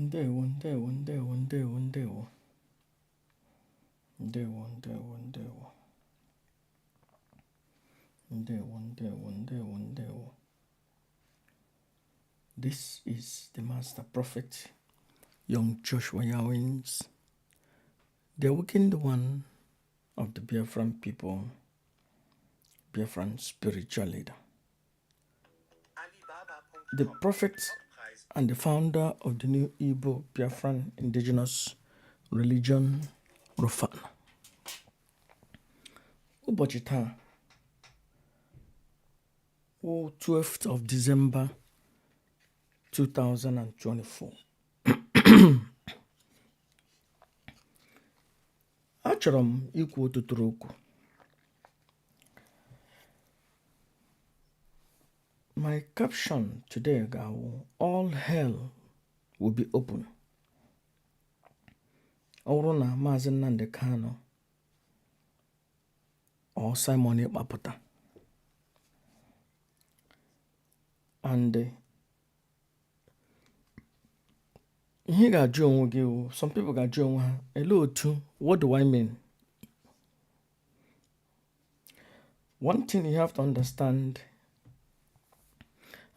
Ndewo, ndewo, ndewo, ndewo, ndewo. Ndewo, ndewo, ndewo. Ndewo, ndewo, ndewo, ndewo. This is the Master Prophet, young Joshua Yawins, the awakened one of the Biafran people, Biafran spiritual leader, the prophet and the founder of the new Igbo Biafran indigenous religion, Rufana. Ụbọchị taa wụ 12th of December 2024. Achọrọ m ikwu ọtụtụ okwu. My caption today ga-awụ all hell will be open. Ọ bụrụ na Maazị Nnamdi Kanu or Simon Ekpa pụta and ihe ị ga-ajụ onwe gị wụ some people ga-ajụ onwe ha elee otu what do I mean? One thing you have to understand,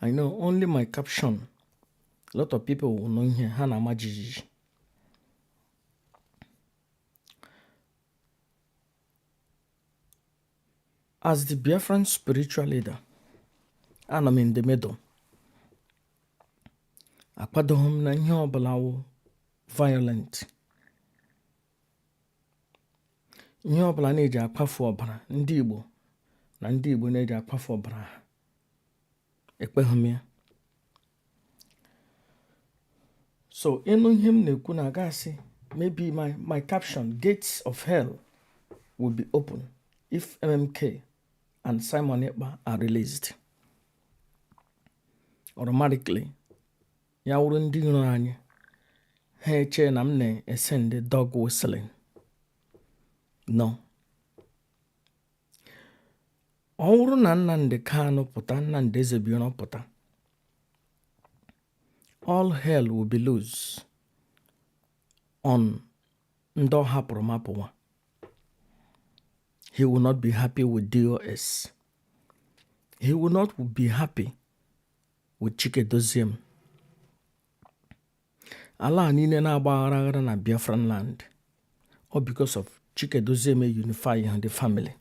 I know only my caption, a lot of people will know ihe ha na-ama jijiji. As the Biafran spiritual leader, anọ m in the middle. Akwadoghị m na ihe ọbụla wụ violent. Ihe ọbụla na-eji akwafu ọbara ndị Igbo na ndị Igbo na-eji akwafu ọbara ha, ekpeghị m ya. So ịnụ ihe m na-ekwu na aga-asị maybe my caption gates of hell will be open if MMK and Simon Ekpa are released. Automatically, ya wụrụ ndị iro anyị ha eche na m na-esend dog whistling. No. Ọ wụrụ na Nnamdi Kanu pụta, Nnamdi Ezebiro pụta, all hell will be loose on ndị ọ hapụrụ mapụwa. He will not be happy with DOS. He will not be happy with Chika Edoziem. Ala a niile na-agba aghara aghara na Biafran land, all because of Chika Edoziem unify the family.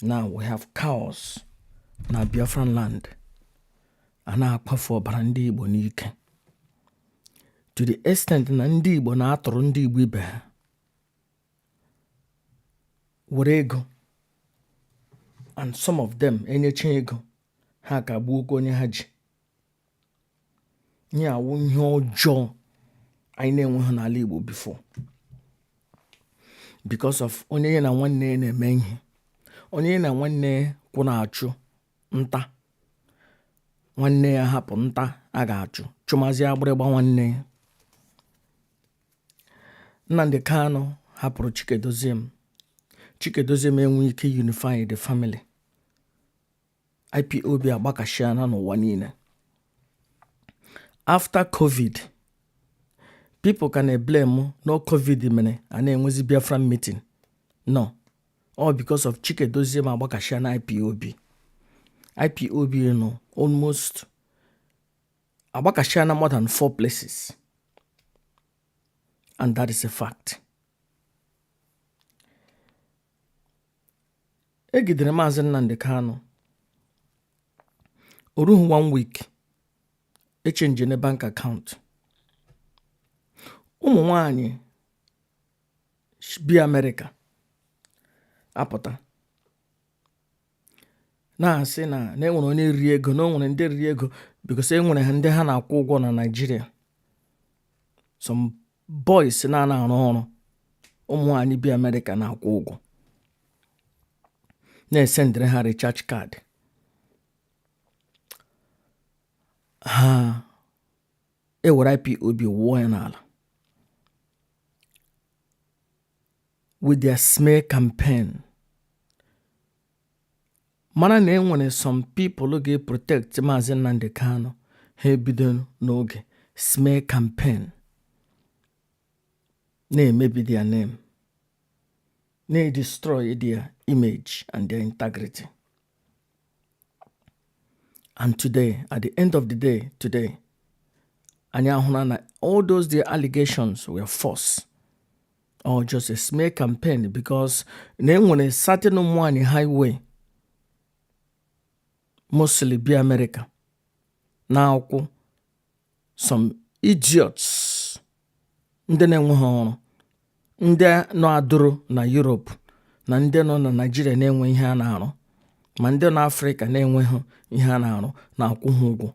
Now we have chaos na Biafran land. A na-akwafu ọbara ndị Igbo n'ike to the extent na ndị Igbo na-atọrọ ndị Igbo ibe ha were ego, and some of them enyecha ego ha ka gbuokwa onye ha ji. Ihe a wụ ihe ọjọọ anyị na-enweghị n'ala Igbo before, because of onye ya na nwanne ya na-eme ihe, onye ya na nwanne ya kwụ na-achụ nta, nwanne ya hapụ nta a ga-achụ chụmazie agbịrịgba nwanne ya. Nnamdi Kanu hapụrụ Chika Edoziem, Chika Edoziem enwe ike unify the family. IPOB agbakashiana n'ụwa niile. After COVID, people ka na-eblame na COVID mere a na-enwezi Biafran meeting. No, all because of Chika Edoziem agbakashiana IPOB. IPOB nọ almost agbakashiana more than four places, and that is a fact. Egidere Maazị Nnamdi Kanu, o rughị one week echenjine bank account. Ụmụ nwanyị bi Amerịka apụta na-asị na na enwere onye riri ego, na o nwere ndị riri ego, because e nwere ha ndị ha na-akwụ ụgwọ na Naịjirịa, some boys na-ana arụ ọrụ ụmụ nwaanyị bi Amerịka na-akwụ ụgwọ, na-esendịrị ha recharge card. Ha ewere IPOB wụọ ya n'ala with their smear campaign. Mara na e nwere some people ga-protect Maazị Nnamdi Kanu, ha ebido n'oge Smear campaign na-emebi their name, na-destroy their image and their integrity. And today, at the end of the day today, anyị ahụla na all those their allegations were false or just a smear campaign, because na enwere certain ụmụ nwanyị highway, mostly bi America, na-akwụ some idiots, ndị na-enweghị ọrụ, ndị nọ adụrụ na Europe na ndị nọ na Nigeria na-enwe ihe a na-arụ, ma ndị nọ Afrịka na-enweghị ihe a na-arụ, na-akwụ ha ụgwọ.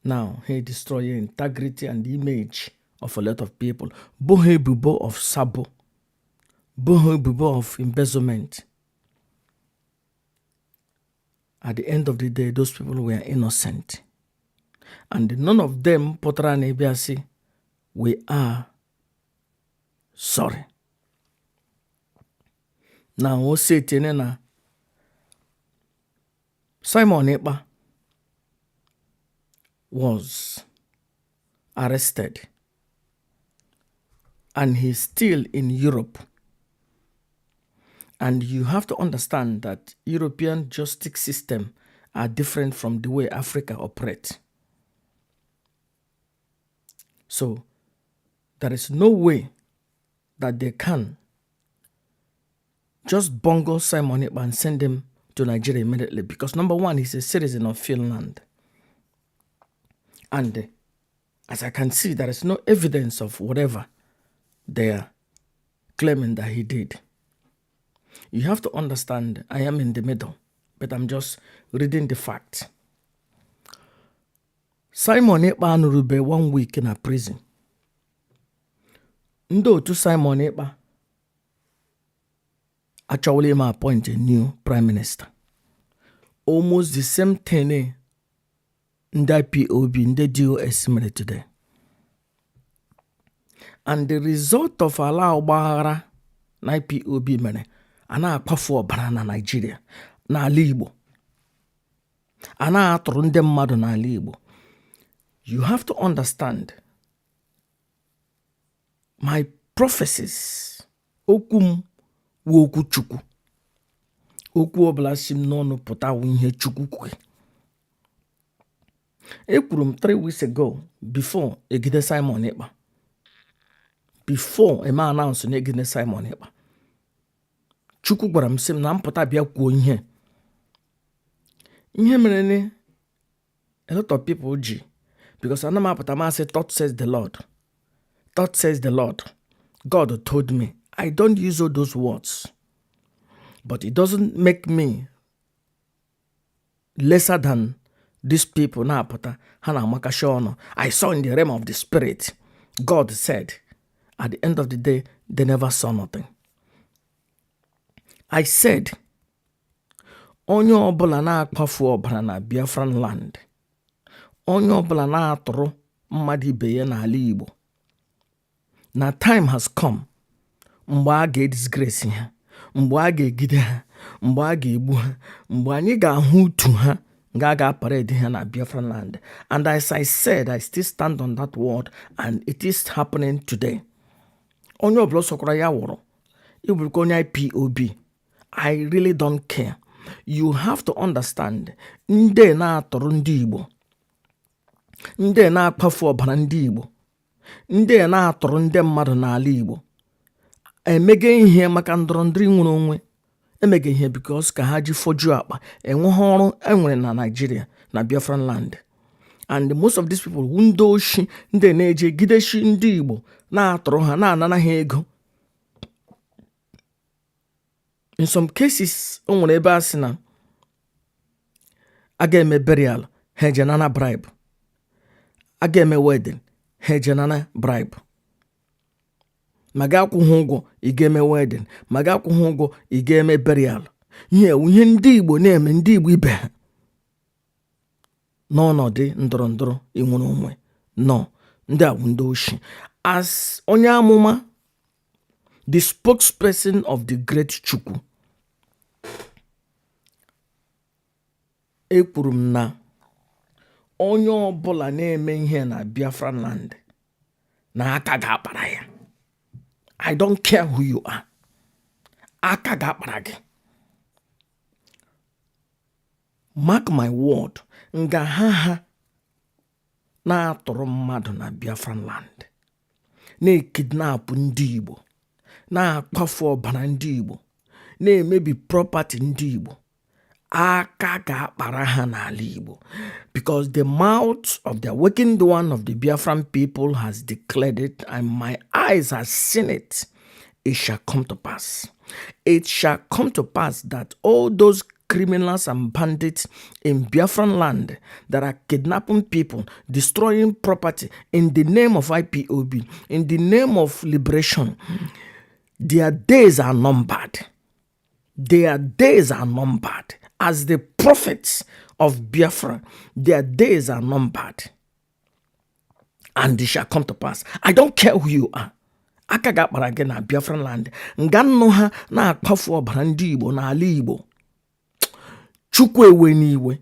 Now ha destroy integrity and image of a lot of people, bo ha ebubo of sabo, bo ha ebubo of embezzlement. At the end of the day, those people were innocent, and none of them pụtara na ịbịa sị, "We are sorry." Now o setiene na Simon Ekpa was arrested and he's still in Europe. And you have to understand that European justice system are different from the way Africa operates. So there is no way that they can just bungle Simon Ekpa and send him to Nigeria immediately, because number one, he's a citizen of Finland. And as I can see, there is no evidence of whatever they are claiming that he did. You have to understand, I am in the middle, but I'm just reading the facts. Simon Ekpa anọrube one week na prison. Ndị otu Simon Ekpa achọwala ime appoint a new prime minister. Almost the same thing ndị IPOB, ndị DOS mere today. And the result of ala ọgbaghara na IPOB mere a na-akpafu ọbara na Naịjirịa, n'ala Igbo, a na-atụrụ ndị mmadụ n'ala Igbo. You have to understand my prophecies. Okwu m wụ okwu Chukwu. Okwu ọbụla si m n'ọnụ pụta wụ ihe Chukwu kwuru. Ekwuru m 3 weeks ago, before egide Simon Ekpa, before eme announce na egide Simon Ekpa, Chukwu gwara m sị m na mpụta bịa kwuo ihe mere ni a lot of people ji, because ana m apụta masị, "Thus says the Lord, thus says the Lord, God told me." I don't use all those words, but it doesn't make me lesser than these people na-apụta ha na-amakashi ọnụ, "I saw in the realm of the spirit, God said." At the end of the day, they never saw nothing. I said onye ọbụla na-akpafu ọbara na Biafran land, onye ọbụla na-atụrụ mmadụ ibe ya n'ala Igbo, na time has come mgbe a ga-edisgrace ha, mgbe a ga-egide ha, mgbe a ga-egbu ha, mgbe anyị ga-ahụ utu ha nga a ga-aparade ha na Biafran land. And as I said, I still stand on that word, and it is happening today. Onye ọbụla sọkwara ya wụrụ ịbụrụkwa onye IPOB, I really don't care. You have to understand, ndị na-atụrụ ndị Igbo, ndị na-akpafu ọbara ndị Igbo, ndị na-atụrụ ndị mmadụ n'ala Igbo, emege ihe maka ndọrọ ndọrọ nwere onwe, emege ihe because ka ha ji fojuo akpa. Enweghị ọrụ enwere na Nigeria, na Biafran land, and most of these people wu ndị oshi, ndị na-eje gideshi ndị Igbo, na-atụrụ ha, na-anara ha ego. In some cases, o nwere ebe a sị na a ga-eme burial, ha eje nana bribe. A ga-eme wedding, ha eje nana bribe. Ma ga akwụghị ụgwọ ị ga-eme wedding, ma ga akwụghị ụgwọ ị ga-eme burial. Ihe ewu ihe ndị Igbo na-eme ndị Igbo ibe ha n'ọnọdụ ndọrọ ndọrọ inwere onwe nọ. Ndị a bụ ndị oshi. As onye amụma, the spokesperson of the great Chukwu, ekwuru m na Onye ọbụla na-eme ihe na Biafran land na aka ga-akpara ya. I don't care who you are, aka ga-akpara gị. Mark my word, nga ha na-atọrọ mmadụ na Biafran land, na-ekidnapụ ndị Igbo, na-akpafu ọbara ndị Igbo, na-emebi property ndị Igbo, aka ga-akpara ha n'ala Igbo, because the mouth of the awakened one of the Biafran people has declared it, and my eyes has seen it. It shall come to pass. It shall come to pass that all those criminals and bandits in Biafran land that are kidnapping people, destroying property in the name of IPOB, in the name of liberation, their days are numbered. Their days are numbered. As the prophets of Biafra, their days are numbered. And it shall come to pass. I don't care who you are. Aka ga-akpara gị na Biafran land. Nga nnụ ha na-akpafu ọbara ndị Igbo n'ala Igbo. Chukwu ewe n'iwe.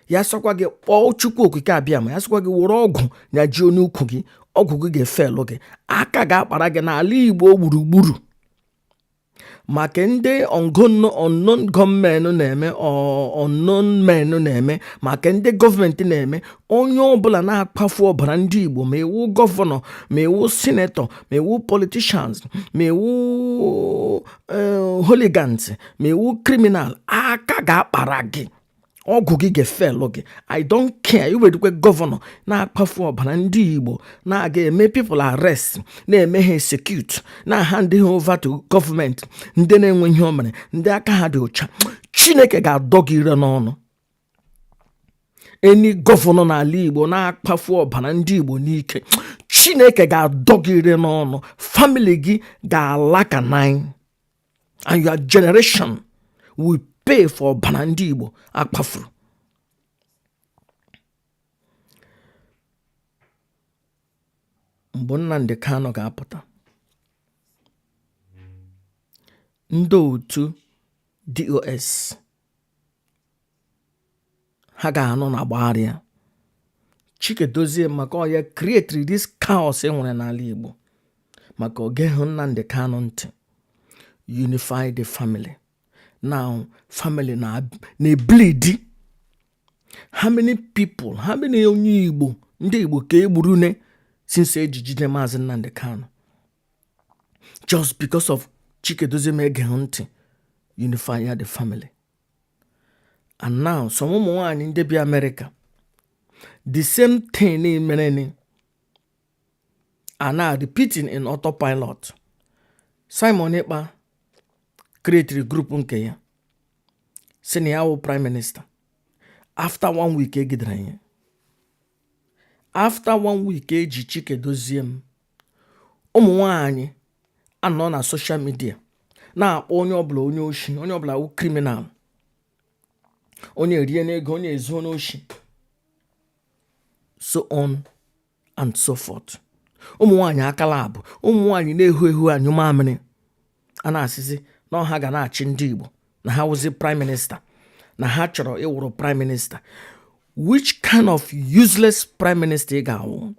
Ya sọkwa gị kpọọ Chukwu Okike abịa ma ya sọkwa gị were ọgwụ nyaji onye ukwu gị, ọgwụ gị ga-efelụ gị. Aka ga-akpara gị n'ala Igbo gburugburu. Maka ndị unknown gunmen na-eme, unknown men na-eme, maka ndị gọọmenti na-eme, onye ọbụla na-akpafu ọbara ndị Igbo, ma iwu governor, ma iwu senator, ma iwu politicians, ma iwu hooligans, ma iwu criminal, aka ga-akpara gị. Ọgwụ gị ga-efelụ gị. I don't care. Iwedukwe governor na-akpafu ọbara ndị Igbo, na-aga eme people arrest, na-eme ha execute, na-hand ha over to gọọmenti, ndị na-enwe ihe o mere, ndị aka ha dị ụcha, Chineke ga-adọ gị ire n'ọnụ. Any governor n'ala Igbo na-akpafu ọbara ndị Igbo n'ike, Chineke ga-adọ gị ire n'ọnụ. Family gị ga-ala ka nine, and your generation will pay for ọbara ndị Igbo akpafuru. Mgbe Nnamdi Kanu ga-apụta, ndị otu DOS ha ga-anọ na gbagharịa Chike Dozie maka ọ ya create this chaos e nwere n'ala Igbo, maka o geghị Nnamdi Kanu ntị. Unify the family. Now family na-ebleed. How many people, how many onye Igbo, ndị Igbo ka e gburu ne since eji jide Maazị Nnamdi Kanu, just because of Chike Dozie egeghị ntị unify ya the family. And now some ụmụ nwaanyị ndị bi America, the same thing mere are now repeating in autopilot. Simon Ekpa created group nke ya, si na ya wụ prime minister. After one week egidere ya, after one week eji Chike Dozie m, ụmụ nwanyị anọ na social media na-akpọ onye ọbụla onye oshi, onye ọbụla wụ criminal, onye erie n'ego, onye ezuo n'oshi, so on and so forth. Ụmụ nwaanyị akala abụ ụmụ nwaanyị na-ehu ehu anyụ mamịrị, a na-asịzi na ọha ga na-achị ndị Igbo, na ha wụzi prime minister, na ha chọrọ ịwụrụ prime minister. Which kind of useless prime minister ị ga-awụ?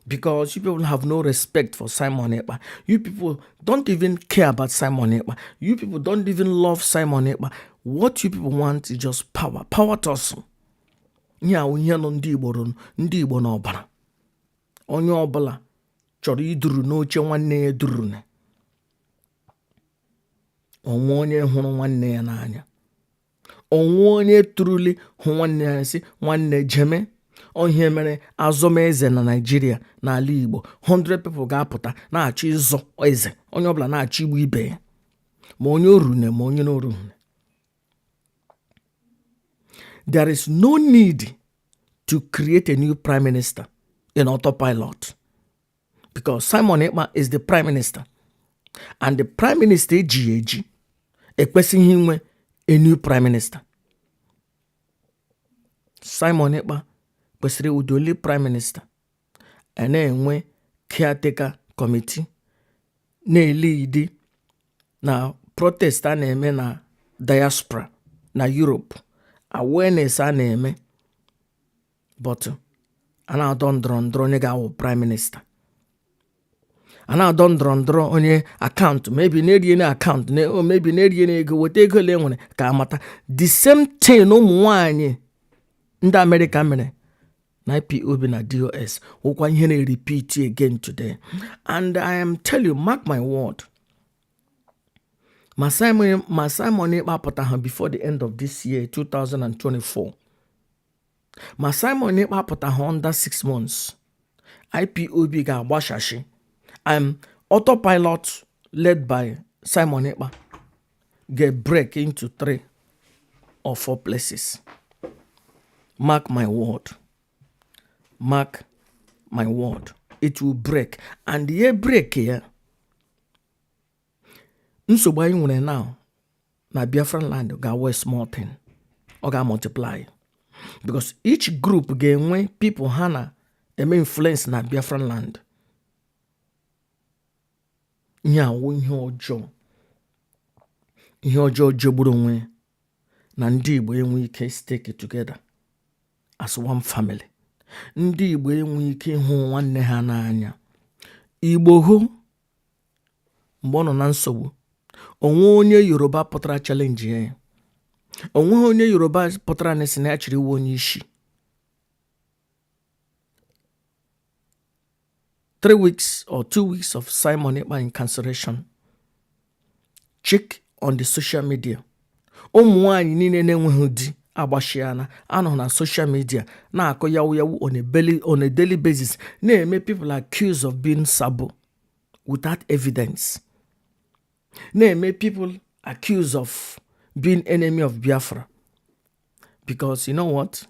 Because you people have no respect for Simon Ekpa. You people don't even care about Simon Ekpa. You people don't even love Simon Ekpa. What you people want is just power. Power tussle. Ihe ahụ ihe nọ ndị Igbo ndị Igbo n'ọbara. Onye ọbụla chọrọ iduru n'oche nwanne ya dururu. Onwe onye hụrụ nwanne ya n'anya, onwe onye truly hụ nwanne ya, sị nwanne jeme. Ihe mere azọmeze na Naijiria, n'ala Igbo, 100 people ga-apụta na-achọ ịzọ eze, onye ọbụla na-achọ igbu ibe ya, ma onye orune ma onye na-oruhune. There is no need to create a new prime minister in autopilot, because Simon Ekpa is the prime minister, and the prime minister eji eji ekwesịghị inwe a new prime minister. Simon Ekpa kwesịrị ịwụ the only prime minister, a na-enwe caretaker committee na-elead na protest a na-eme na diaspora na Europe, awareness a na-eme. But a na-adọ ndọrọ ndọrọ onye ga-awụ prime minister, a na-adọ ndọrọ ndọrọ onye account, maybe na-erie na account, maybe na-erie na ego, weta ego ole nwere ka amata. The same thing ụmụ nwanyị ndị Amerịka mere na IPOB na DOS wụkwa ihe na-repeat again today. And I am tell you, mark my word, ma Simon Ekpa apụta ha before the end of this year 2024, ma Simon Ekpa apụta ha under 6 months, IPOB ga-agbashashi. Autopilot led by Simon Ekpa get break into three or four places. Mark my word, mark my word, it will break. And ihe break ya, nsogbu anyị nwere now na Biafran land ga-awe small thing, ọ ga-multiply, because each group ga-enwe people ha na-eme influence na Biafran land. Ihe awụ ihe ọjọọ, ihe ọjọọ jegburu onwe na ndị Igbo enwe ike stick together as one family. Ndị Igbo enwe ike ịhụ nwanne ha n'anya. Igbo hụ mgbe ọ nọ na nsogbu, onwe onye Yoruba pụtara challenge ya, onweghị onye Yoruba pụtara na si na ya chịrị iwu onye isi. 3 weeks or 2 weeks of Simon Ekpa incarceration, check on the social media, ụmụ nwanyị niile na-enweghị di agbashiana anọ na social media na-akọ yawu yawu on a daily basis, na-eme people accused of being sabo without evidence, na-eme people accused of being enemy of Biafra. Because you know what?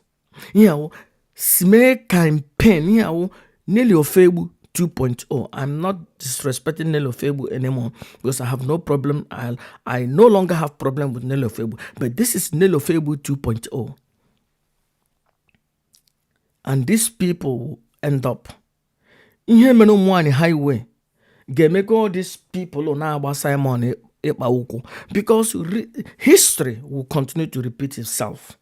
Ihe awụ smear campaign, ihe awụ Nelly Ofegbu 2.0. I'm not disrespecting Nelly Ofegbu anymore because I have no problem. I no longer have problem with Nelly Ofegbu. But this is Nelly Ofegbu 2.0. And these people will end up. Ihe mere ụmụ nwanyị highway ga-emekwa all these people na-agba Simon Ekpa ụkwụ, because history will continue to repeat itself.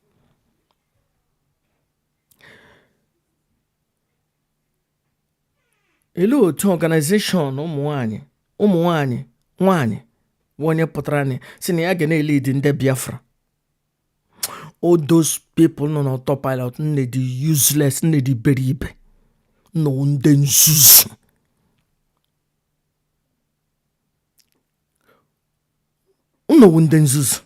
Elee otu organization ụmụ nwanyị nwanyị bụ onye pụtara anyị si na ya ga na-elead ndị Biafra? All those people nọ n'autopilot nne dị useless, nne dị iberibe, nọ ndị nzuzu. Nnọwụ ndị nzuzu.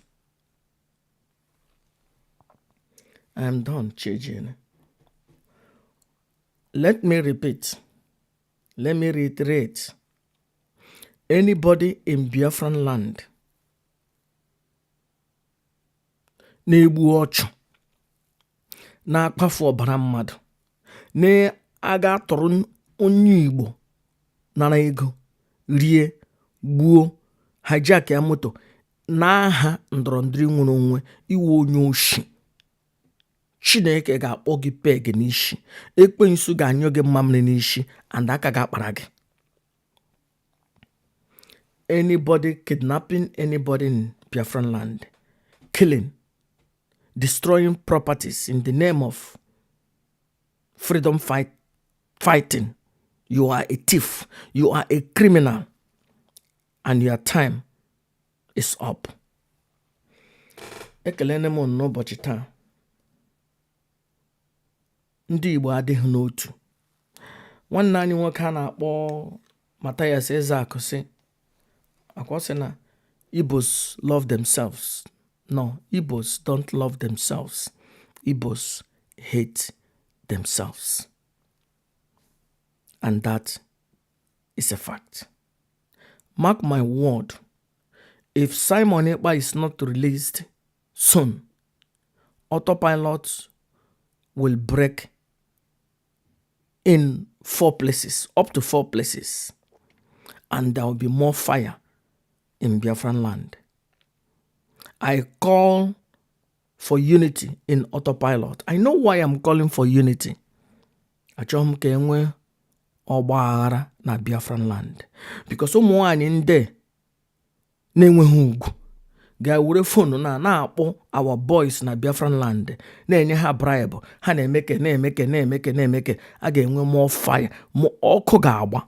I am done. Chejene. Let me repeat, let me reiterate: anybody in Biafran land na-egbu ọchụ, na-akpafu ọbara mmadụ, na-aga atọrọ onye Igbo, nara ego rie, gbuo, hijack ya moto n'aha ndọrọ ndọrọ nwere onwe, iwe onye oshi, Chineke ga-akpọ gị peg n'isi, ekwensu ga-anyụ gị mmamịrị n'isi, and aka ga-akpara gị. Anybody kidnapping anybody in Biafran land, killing, destroying properties in the name of freedom fighting, you are a thief, you are a criminal, and your time is up. Ekelene m n'ụbọchị taa. Ndị Igbo adịghị n'otu. Nwanne anyị nwoke a na-akpọ Mathias Ezeaku sị akwa sị na Igbos love themselves. No, Igbos don't love themselves. Igbos hate themselves, and that is a fact. Mark my word, if Simon Ekpa is not released soon, autopilot will break in four places, up to four places, and there will be more fire in Biafran land. I call for unity in autopilot. I know why I'm calling for unity. Achọghị m ka e nwee ọgba aghara na Biafran land, because ụmụ nwanyị ndị na-enweghị ugwu Ga-were phone na na-akpọ our boys na Biafran land, na-enye ha bribe, ha na-emeke, na-emeke, na-emeke, na-emeke. A ga-enwe more fire, ọkụ ga-agba.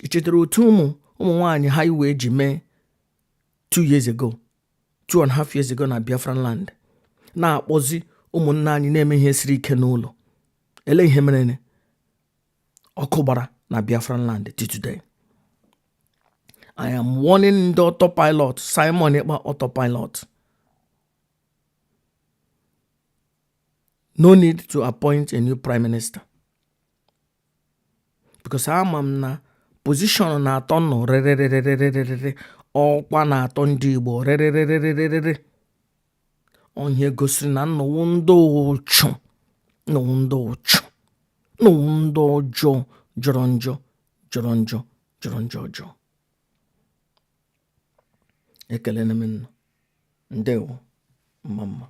Ị chetara otu ụmụ nwaanyị highway ji mee 2 years ago, 2.5 years ago na Biafran land, na-akpọzi ụmụnne anyị na-eme ihe siri ike n'ụlọ? Ele ihe mere? Ọkụ gbara na Biafran land till today. I am warning ndị autopilot, Simon Ekpa autopilot. No need to appoint a new prime minister. Because ama m na position na-atọ nnụ rịrịrịrịrịrị, ọkwa na-atọ ndị Igbo rịrịrịrịrịrị. Onye gosiri na nnọwụ ndị ụchụ, nnọwụ ndị ụchụ, nnọwụ ndị ọjọọ, jọrọ njọ, jọrọ njọ, jọrọ njọ ọjọọ. Ekele m nnụ. Ndewo, mma mma.